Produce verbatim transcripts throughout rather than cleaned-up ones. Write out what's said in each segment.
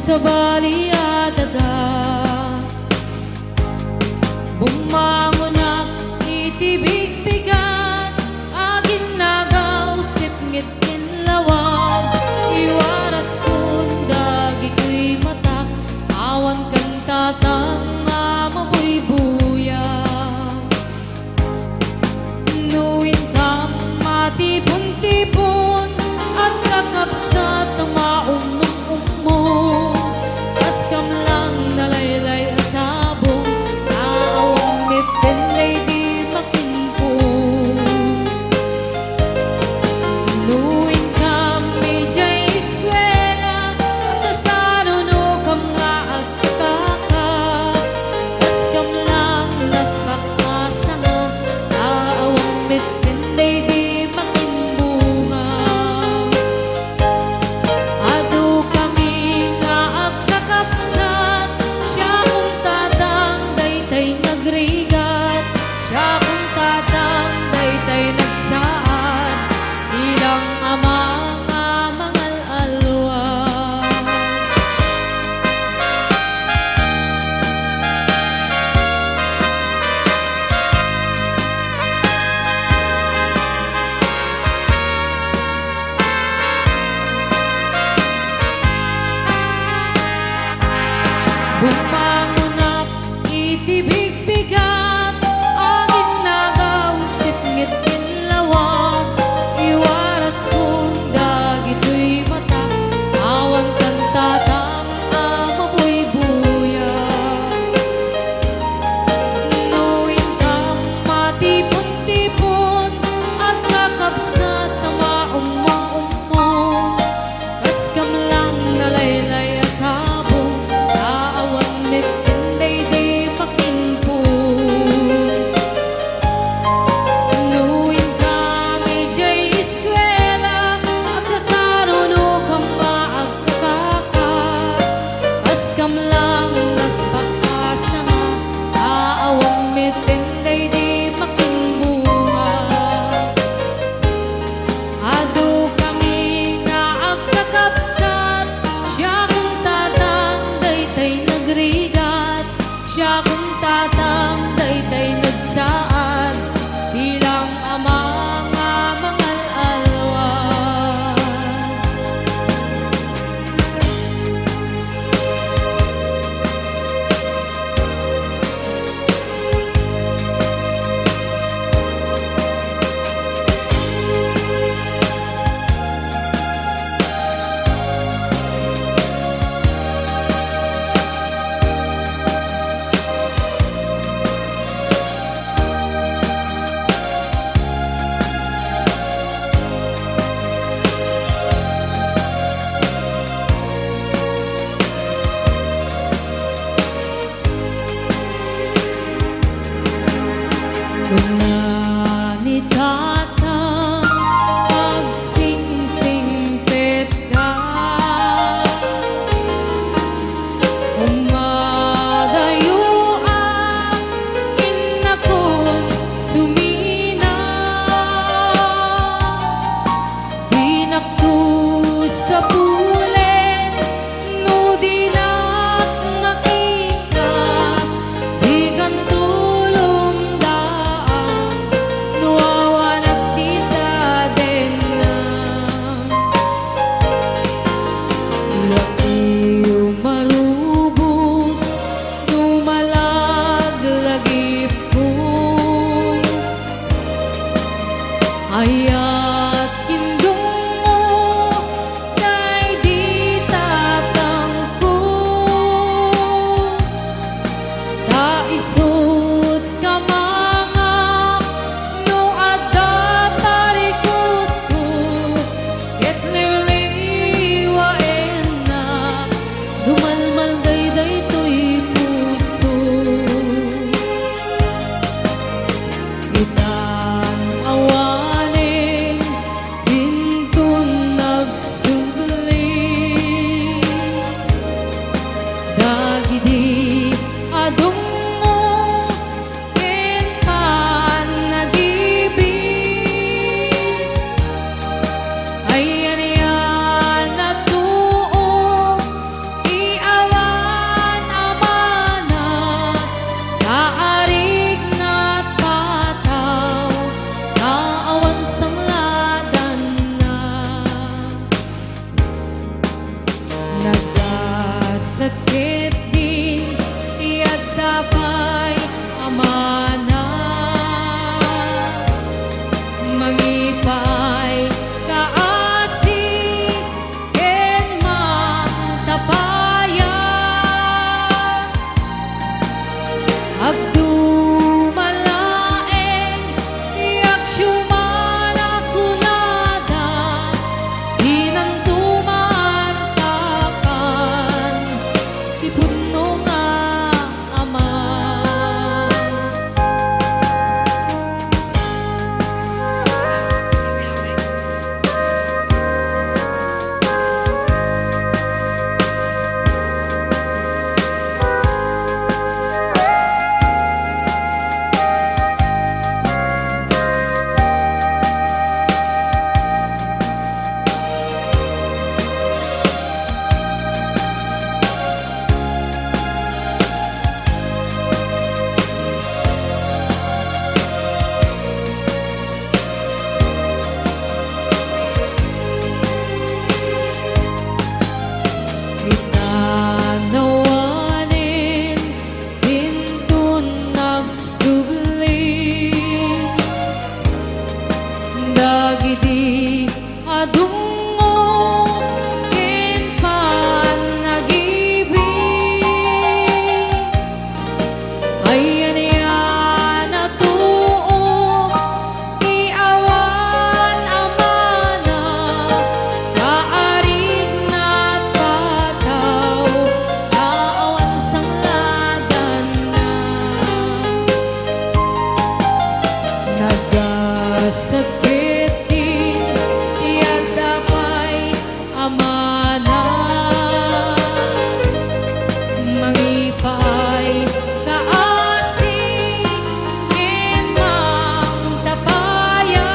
sabali a daga. Bumangonak iti bigbigat, aginnaga usep ngitngit lawag. Iwaraskon dagitoy matak, awan kan tatang a mabuybuya. No inkam matipon-tipon, agkakabsat a maummong-ummong, kaskam lang nalaylay a sabong, naawan met ken daydi makinpong. No inkam idiay eskuela, agsasarunokam nga ag- kaka, kaskam lang naspak a sanga, naawan met ken daydi makinbunga. Adu kami nga agkakabsat, siak ken tatang daytay nagrigat, siak ken tatang daytay nagsaad, bilang ama nga mangal-alwa. Bumangonak iti bigbigat, aginnaga usep ngitngit lawag. Iwaraskon dagitoy matak, awan kan tatang a mabuybuya. No inkam matipon-tipon, agkakabsat a maummong-ummong, kaskam lang nalaylay a sabong, naawan met ken daydi makinpong. No inkam idiay eskuela, agsasarunokam nga agkakaka, kaskam lang naspak a sanga, naawan met ken daydi makinbunga. Adu kami nga agkakabsat, siak ken tatang daytay nagrigat, siak ken tatang daytay nagsaad, bilang ama nga mangal-alwa. Kuna ni Tatang, "Agsingsingpetka, umadayoak, innakon sumina." Dinakto sapulen no dinak makita, dikan tulong daan no awanak ti tadenna. Lakiw marubos no malaglagipko. Ayat ken dummo daydi tatangko, ta isut' kamangak no adda parikutko, ket liwliwaennak no malmalday daytoy puso. Itan awanen Idi adungngo ken pannag-ibig, ayan-ayan a too ti awan amana, kaarigna a pataw, awan sangladanna. Nagasagget ti adda pay amana, mangipaay kaasi ken mangtapaya.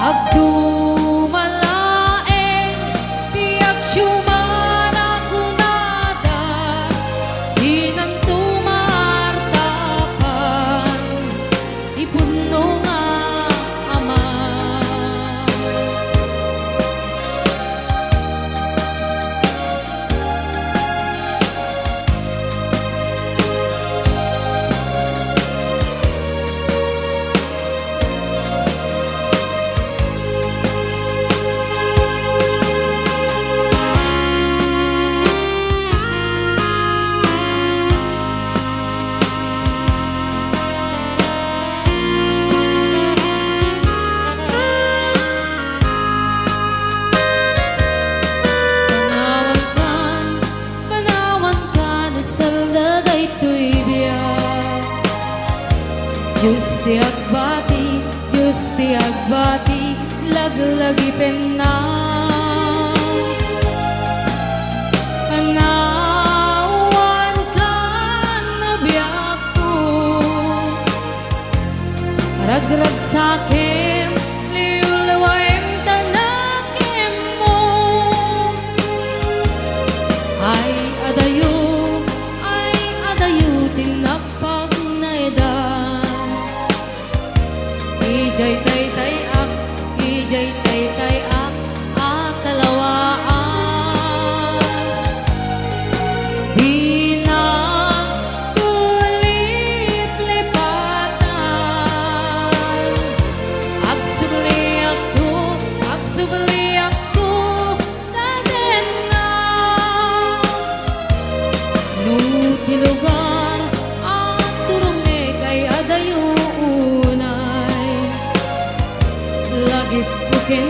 Agduma laeng ti agsiumana kunada, dinanto maartapan ti pudno nga ama. Panawankan, panawankan, isal dagitoy biag. Dios ti agbati, Dios ti agbati, laglagipenna. Panawankan a biagko, ragragsakem, liwliwaem ta nakemmo. Ay adayo, ay adayo ti napagnaedan. Idiay taytayak, idiay taytayak a kalawaan. Dinak tuliplipatan. Agsubliakto, agsubliakto, Kadenna, no ti lugar a turongek ay adayo unay, lagipko ken